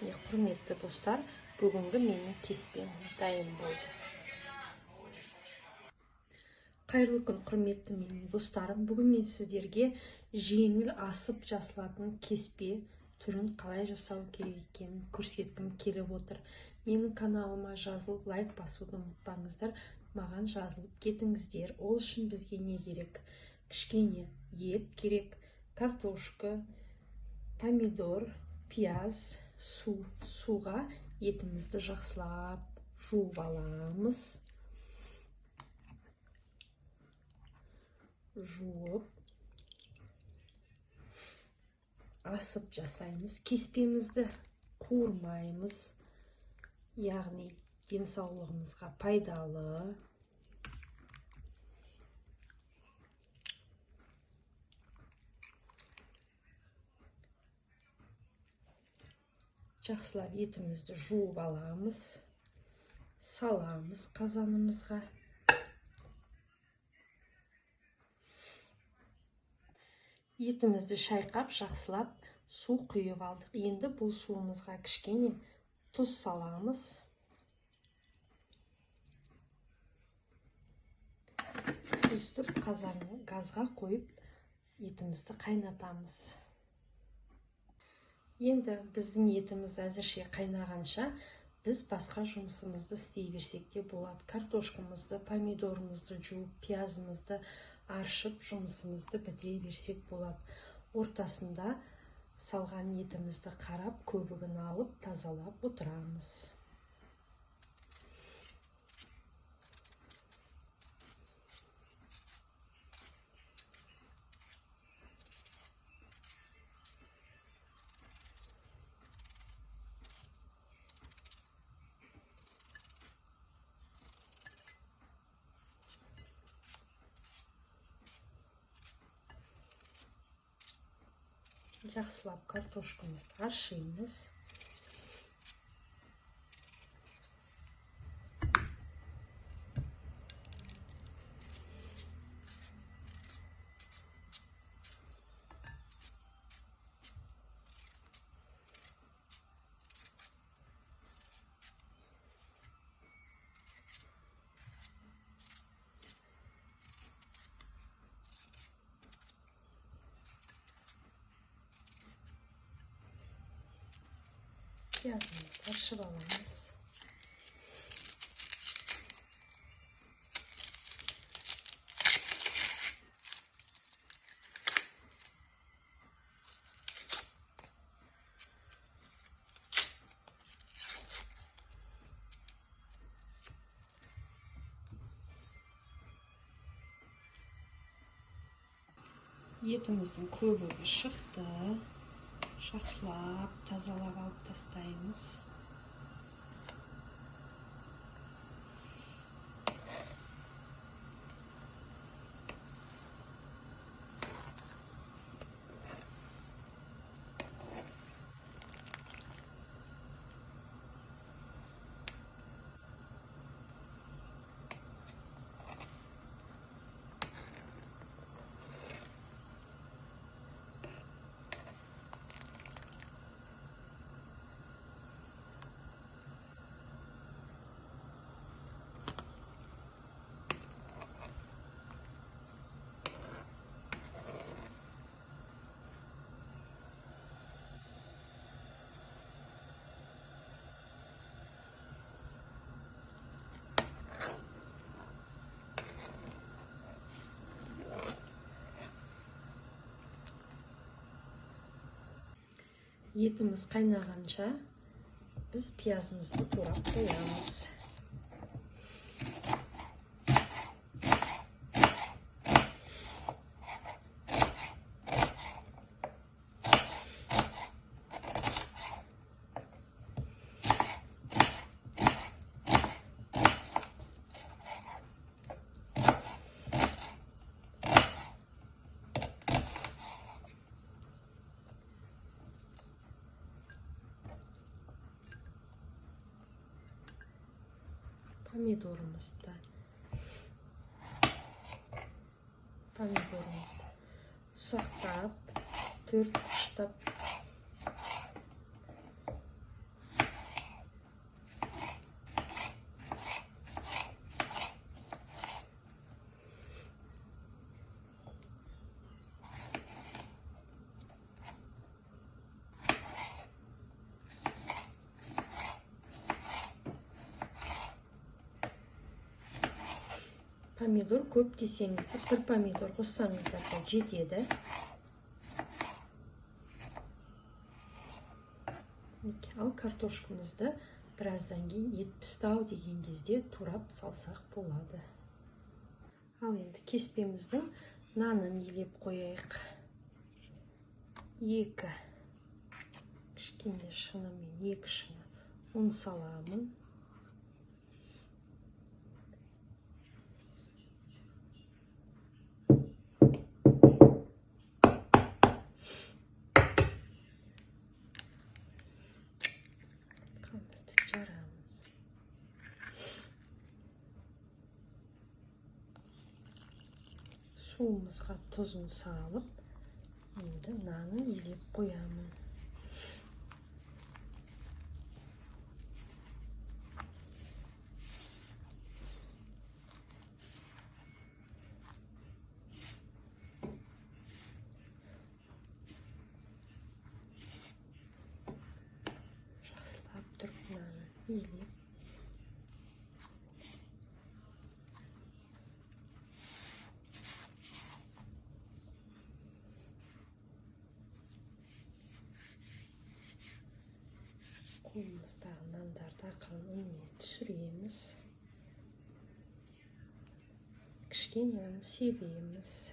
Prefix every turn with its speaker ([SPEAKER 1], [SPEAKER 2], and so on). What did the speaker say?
[SPEAKER 1] Міне, құрметті достар, бүгінгі менің кеспем дайын болды. Қайырлы күн, құрметті менің достарым. Бүгін мен сіздерге жеңіл асып жасалатын кеспе түрін қалай жасау керек екенін көрсеткім келіп отыр. Менің каналыма жазылып, лайк басуды ұмытпаңыздар. Маған жазылып кетіңіздер. Ол үшін бізге не керек? Кішкене ет керек, картошка, помидор, пияз, су. Суға етімізді жақсылап жуып аламыз. Жуып, асып жасаймыз. Кеспемізді қуырмаймыз, яғни денсаулығымызға пайдалы. Жақсылап етімізді жуып аламыз, саламыз қазанымызға. Етімізді шайқап, жақсылап су құйып алдық. Енді бұл суымызға кішкене тұз саламыз. Өстіп қазанды газға қойып, етімізді қайнатамыз. Енді біздің етіміз әзірше қайнағанша біз басқа жұмысымызды істей берсек те болады. Картошкамызды, помидорымызды жуып, пиязымызды аршып, жұмысымызды бітіре берсек болады. Ортасында салған етімізді қарап, көбігін алып, тазалап отырамыз. Жақсылап картошкамызды аршимыз. Пиязымызды аршып аламыз. Етіміздің көбігі шықты. Жақсылап тазалап алып тастаймыз. Етіміз қайнағанша біз пиязымызды турап қоямыз. Помидорымызды ұсақтап, төрт ұштап Помидор көп десеңіздер, бір помидор қоссаңыздар да жетеді. Ал картошкамызды біраздан кейін ет пісті ау деген кезде турап салсақ болады. Ал енді кеспеміздің нанын илеп қояйық. 2 кішкене шынымен 2 шыны ұн саламын. Суымызға тұзын салып, енді нанын илеп қоямын. Жақсылап тұрып нанын илеп. Қолымыздағы нандарды ақырын ұнмен түсіреміз. Кішкене ұн себеміз.